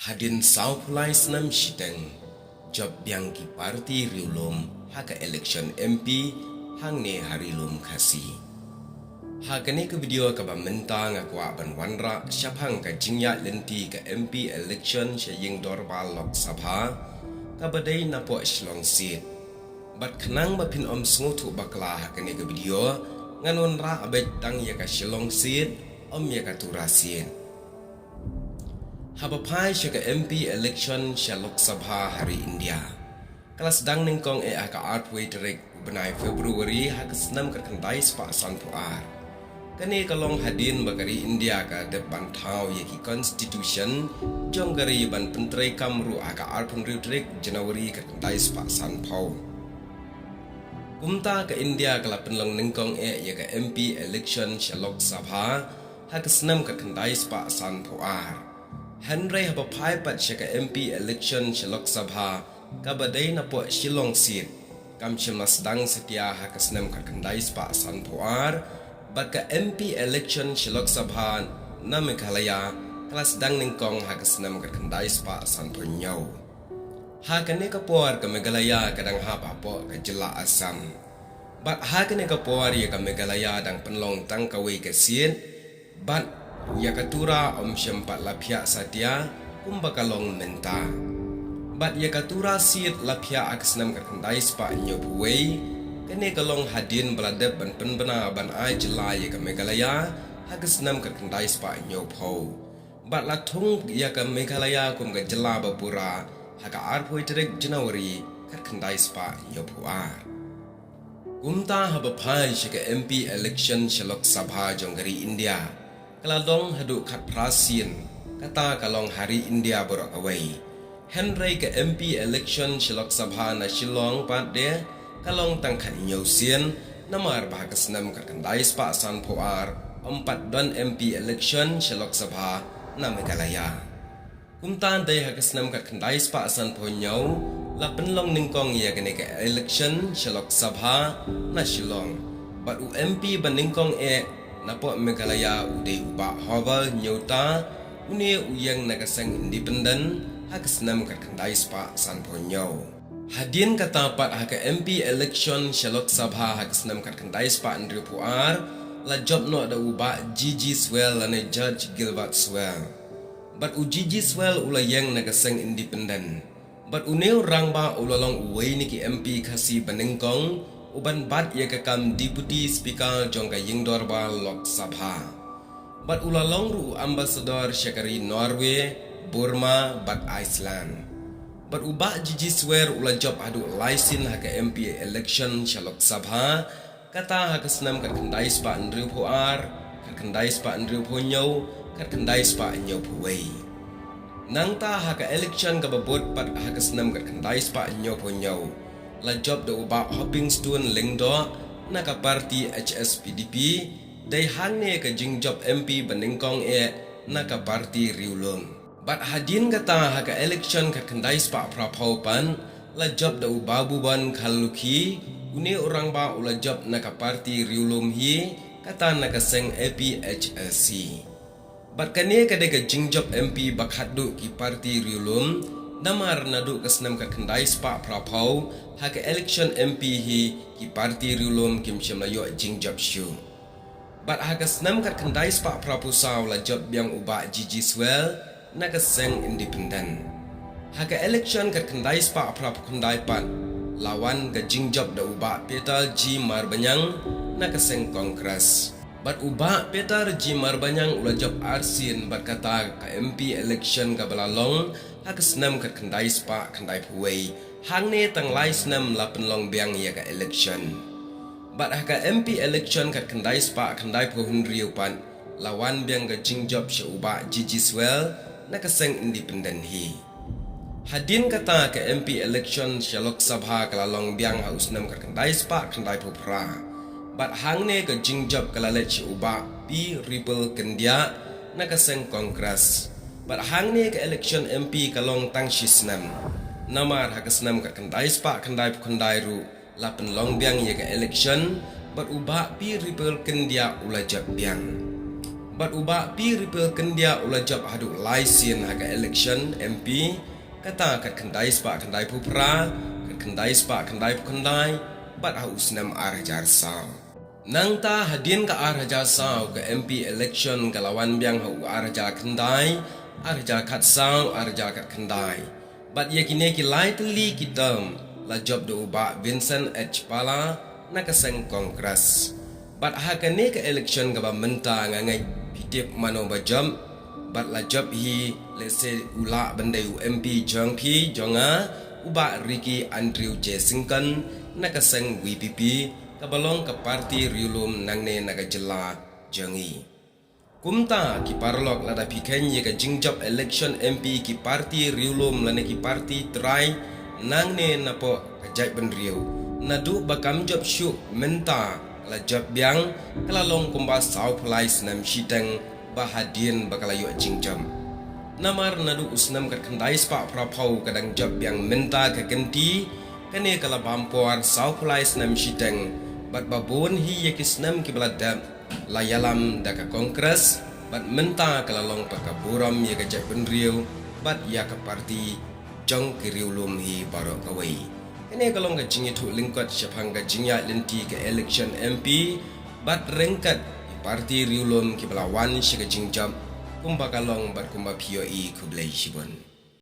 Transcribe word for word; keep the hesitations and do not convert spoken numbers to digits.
Hadien sawphew lai snem shiteng, jop biang ki parti riewlum ha ka election M P hangne ha Ri Lum Khasi. Ha kane ka video kaba mynta nga kwah ban wanrah shaphang ka jingïaid lynti ka M P election sha ïing dorbar Lok Sabha kaba dei napoh Shillong seat. Bad khnang ba phin ym sngewthuh bakla ha kane ka video, ngan wanrah beit tang ïa ka Shillong seat, ym ïa ka Tura seat. Haba phai sha ka M P election sha Lok Sabha ha ri India, ka la sdang nyngkong eh ha ka arphew tarik u bnai February ha ka snem khatkhyndai spah sanphew ar. Kane ka long hadien ba ka ri India ka dep ban thaw ïa ki constitution jong ka ri ban pyntreikam ruh ha ka arphew hynriew tarik January khatkhyndai spah sanphew. Kumta ka India ka la pynlong nyngkong eh ïa ka M P election sha Lok Sabha ha ka snem khatkhyndai spah sanphew ar. Hynrei haba phai pat sha ka M P election sha Lok Sabha kaba dei napoh Shillong seat, kam shym la sdang satia ha ka snem khatkhyndai spah sanphew ar, bad ka M P election sha Lok Sabha na Meghalaya ka la sdang nyngkong ha ka snem khatkhyndai spah sanphew hynñiew. Ha kane ka por ka Meghalaya ka dang hap hapoh ka jylla Assam. Bad ha kane ka por ïa ka Meghalaya dang pynlong tang kawei ka seat, bad ïa ka Tura ym shym pat la phiah satia kumba ka long mynta. Bad ïa ka Tura seat la phiah ha ka snem khatkhyndai spah hynñiewphew wei, kane ka long hadien ba la dep ban pynbna ban ai jylla ïa ka Meghalaya ha ka snem khatkhyndai spah hynñiewphew. Bad la thung ïa ka Meghalaya kum ka jylla ba pura ha ka arphew tarik January khatkhyndai spah hynñiewphew ar. Kumta haba phai sha ka M P election sha Lok Sabha jong ka ri India, ka la long haduh khatphra sien, kata ka long ha ri India baroh kawei. Hynrei ka M P election sha Lok Sabha na Shillong pat de ka long tang khathynñiew sien, namar ba ha ka snem khatkhyndai spah sanphew ar ym pat don M P election sha Lok Sabha na Meghalaya. Kumta dei ha ka snem khatkhyndai spah sanphew hynñiew la pynlong nyngkong ïa kane ka election sha Lok Sabha na Shillong. Bad u M P ba nyngkong eh napoh Meghalaya u dei u Bah Hoover Hynñiewta, une u ïeng na ka seng independent ha ka snem khatkhyndai spah sanphew hynñiew. Hadien kata pat ha ka M P election sha Lok Sabha ha ka snem khatkhyndai spah hynriewphew ar, la jop noh da u Bah G G Swell lane Judge Gilbert Swell. Bad u G G Swell u la ïeng na ka seng independent. Bad une u rangbah u la long uwei na ki M P Khasi ba nyngkong uban bat ïa ka kam Deputy Speaker jong ka ïing dorbar Lok Sabha. Bad u la long ruh u ambassador sha ka ri Norway, Burma bad Iceland. Bad u Bah G G Swell u la jop haduh lai sien ha ka M P election sha Lok Sabha, kata ha ka snem khatkhyndai spah hynriewphew ar, khatkhyndai spah hynriewphew hynñiew, khatkhyndai spah hynñiewphew wei. Nangta ha ka election kaba bud pat ha ka snem khatkhyndai spah hynñiewphew hynñiew, la jop da u Bah Hopingstone Lyngdoh na ka party H S P D P, dei hangne ka jingjop M P ba nyngkong eh na ka party riewlum. Bad hadien kata ha ka election khatkhyndai spah phraphew pat, la jop da u Bah Bhuban Kharlukhi, une u rangbah u la jop na ka party riewlum hi, kata na ka seng A P H L C. Bad kane ka dei ka jingjop M P ba khatduh ki party riewlum, namar naduh ka snem khatkhyndai spah phraphew ha ka election M P hi ki party riewlum kim shym la ïoh jingjop shuh. Bad ha ka snem khatkhyndai spah phraphew saw la jop biang u Bah G G Swell na ka seng independent. Ha ka election khatkhyndai spah phraphew khyndai pat la wan ka jingjop da u Bah Peter G Marbaniang na ka seng Congress. Bad u Bah Peter G Marbaniang u la jop arsien bad kata ka M P election kaba la long ha ka snem khatkhyndai spah khyndaiphew wei. Hangne tang lai snem la pynlong biang ïa ka election. Bad ha ka M P election khatkhyndai spah khyndaiphew hynriew pat la wan biang ka jingjop sha u Bah G G Swell na ka seng independent hi. Hadien kata ka M P election sha Lok Sabha ka la long biang ha u snem khatkhyndai spah khyndaiphew phra. Bad hangne ka jingjop ka la leit sha u Bah P Ripple Kyndiah na ka seng Congress. Bad hangne ka election M P ka long tang shi snem. Namar ha ka snem khatkhyndai spah khyndaiphew khyndai ruh la pynlong biang ïa ka election, bad u Bah P Ripple Kyndiah u la jop biang. Bad u Bah P. Ripple Kyndiah u la jop haduh lai sien ha ka election M P, kata khatkhyndai spah khyndai phew phra, khatkhyndai spah khyndai phew khyndai, bad ha u snem ar hajar saw. Nangta hadien ka ar hajar saw ka M P election ka la wan biang ha u ar hajar khyndai, ar hajar khatsaw, ar hajar khatkhyndai. Bad ïa kine ki lai tylli ki term la jop da u Bah Vincent H Pala na ka seng Congress. Bad ha kane ka election kaba mynta nga ngeit phi tip mano ba jop. Bad la jop hi lehse u lah ban dei u M P jong phi jong nga, u Bah Ricky Andrew J Syngkon na ka seng V P P, kaba long ka party riewlum nangne na ka jylla jong ngi. Kumta ki paralok, lada phi kheiñ ïa ka jingjop election M P ki party riewlum lane ki party trai nangne napoh ka jaitbynriew, naduh ba kam jop shuh mynta ka la jop biang, ka la long kumba saw phew lai snem shiteng ba hadien ba ka la ïoh jingjop. Namar naduh u snem khatkhyndai spah phra phew ka dang jop biang mynta ka kynti, kane ka la bam por saw phew lai snem shiteng, bad ba bun hi ïa ki snem kiba la dep la ïalam da ka Congress, bad mynta ka la long pat ka burom ïa ka jaitbynriew bad ïa ka party jong ki riewlum hi baroh kawei. Kane ka long ka jingïathuh lyngkot shaphang ka jingïaid lynti ka election M P, bad ryngkat ki party riewlum kiba la wan sha ka jingjop, kumba ka long bad kumba phi ïohi. Khublei shibun.